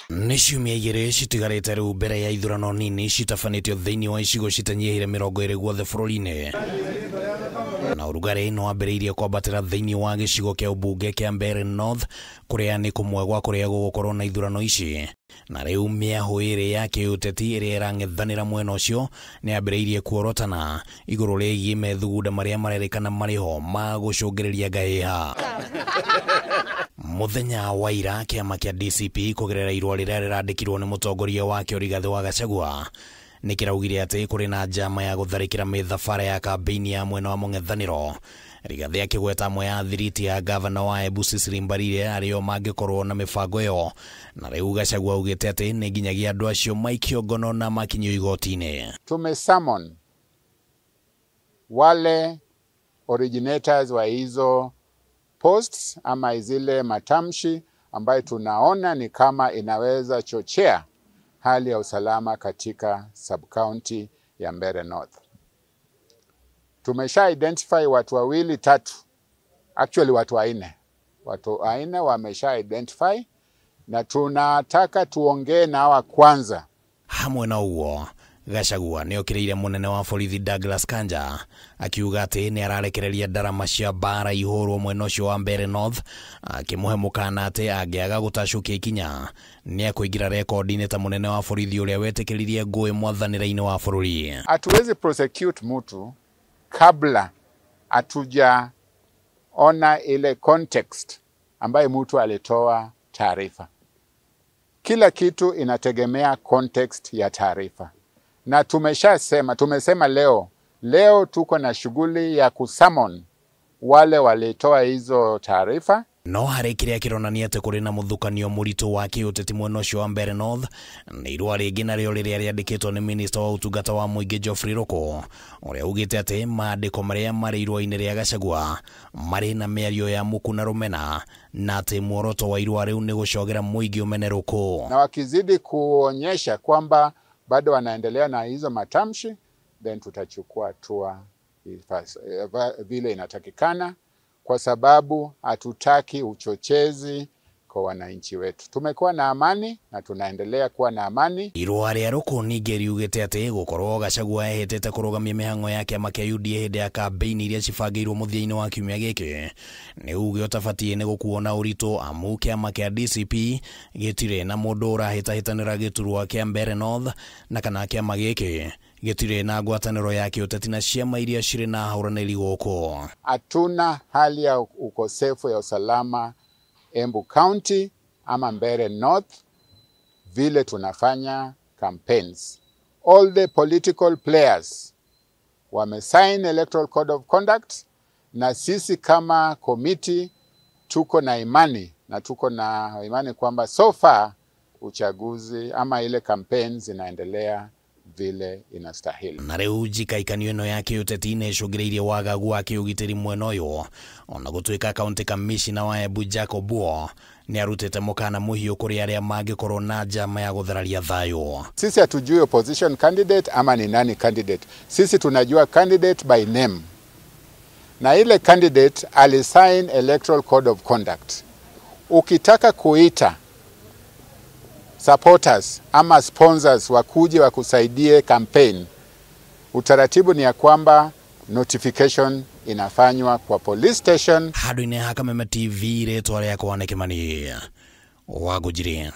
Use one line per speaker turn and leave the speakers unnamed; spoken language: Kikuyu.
Nĩ ciumia igĩrĩ citigarĩte rĩu mbere ya ithurano nini citabanĩtio thĩinĩ wa icigo citanyihĩire 20 guothe bũrũri-inĩ. Na ũrugarĩ nĩ wambĩrĩirie kwambatĩra thĩinĩ wa gĩcigo kĩa ũmbunge kĩa Mbeere North kũrĩa nĩ kũmwe gwa kũrĩa gũgũkorwo na ithurano ici. Na rĩu mĩahũ ĩrĩ ya kĩũteti ĩrĩa ĩrang'ethanĩra mwena ũcio nĩ yambĩrĩirie kuorotana igũrũ rĩgiĩ methugunda marĩa marerĩkana marĩho ma gũcũngĩrĩria ngahĩha. Mũthenya wa ira kĩama kĩa DCP kũgerera irũa rĩrĩa rĩrandĩkirwo nĩ mũtongoria wakĩo Rigathĩ wa Gachagua nĩ kĩraugire atĩ kũrĩ na njama ya gũtharĩkĩra mĩthabara ya kambĩini ya mwena wa mũng'ethanĩro. Rigathĩ akĩgweta amwe ya thiriti ya gavana wa Embu Cecily Mbarire arĩo mangĩkorwo na mĩbango ĩyo. Na rĩu Gachagua augĩte atĩ nĩ nginyagia andũ acio maikio ngono na makinyio igoti-inĩ.
Tumesummon wale originators wa hizo posts ama zile matamshi ambayo tunaona ni kama inaweza chochea hali ya usalama katika sub-county ya Mbeere North. Tumesha identify watu wawili tatu, actually watu wanne. Watu wanne wamesha identify na tunataka tuongee na hawa kwanza.
Hamwe na uo Gachagua nĩ okĩrĩire mũnene wa borithi Douglas Kanja akiuga atĩ nĩ ararekereria ndarama cia mbara ihũrwo mwena ũcio wa Mbeere North, akĩmũhe mũkana atĩ angĩaga gũtacũkia ikinya nĩ ekũingĩra rekondi-inĩ ta mũnene wa borithi ũrĩa wetĩkĩririe ngũĩ mwathanĩre-inĩ wa bũrũri.
Hatuwezi prosecute mtu kabla hatujaona ile context ambayo mtu alitoa taarifa. Kila kitu inategemea context ya taarifa. Na tumesema leo tuko na shughuli ya kusummon wale walitoa hizo taarifa.
No harĩ kĩrĩa kĩronania atĩ kũrĩ na mũthukanio mũritũ wa kĩũteti mwena ũcio wa Mbeere North nĩ irũa rĩngĩ narĩo rĩrĩa rĩandĩkĩtwo nĩ minista wa ũtungata wa mũingĩ Geoffrey Ruku ũrĩa ugĩte atĩ maandĩko marĩa marĩ irũa-inĩ rĩa Gachagua marĩ na mĩario ya muku na rũmena na atĩ muoroto wa irũa rĩu nĩ gũcogera mũingĩ ũmene Ruku.
Na wakizidi kuonyesha kwamba bado wanaendelea na hizo matamshi, then tutachukua hatua vile inatakikana, kwa sababu hatutaki uchochezi kwa wananchi wetu. Tumekuwa na amani na tunaendelea kuwa na amani.
Irũa rĩa Ruku ningĩ riugĩte atĩ gũkorwo Gachagua ehĩtĩte kũrũgamia mĩhang'o ya kĩama kĩa UDA hĩndĩ ya kambĩini iria cibangĩirwo mũthia-inĩ wa kiumia gĩkĩ nĩ uge ũtabatiĩ nĩ gũkuo na ũritũ, amu kĩama kĩa DCP gĩtirĩ na mũndũ ũrahĩtahĩtanĩra gĩturwa kĩa Mbeere North na kana kĩama gĩkĩ gĩtirĩ na ngwatanĩro ya kĩũteti na ciama iria cirĩ na ahũranĩri gũkũ.
Hatuna hali ya ukosefu ya usalama Embu County ama Mbeere North vile tunafanya campaigns. All the political players wamesign Electoral Code of Conduct, na sisi kama committee tuko na imani na tuko na imani kwamba so far uchaguzi ama ile campaigns zinaendelea vile inastahili.
Na rĩu njikaikanio ĩno ya kĩũteti nĩ ĩcũngĩrĩirie wagagu wa kĩũgitĩri mwena ũyũ, ona gũtuĩka county commissioner wa Embu Jacob Obuo nĩ arutĩte mũkana mũhiũ kũrĩ arĩa mangĩkorwo na njama ya gũthararia thayũ.
Sisi hatujui opposition candidate ama ni nani candidate. Sisi tunajua candidate by name. Na ile candidate alisign Electoral Code of Conduct. Ukitaka kuita supporters ama sponsors wakuje wakusaidie campaign, utaratibu ni ya kwamba notification inafanywa kwa police station.
Handũ-inĩ ha Kameme TV rĩtwa rĩakwa nĩ Kĩmani wa Ngũnjiri.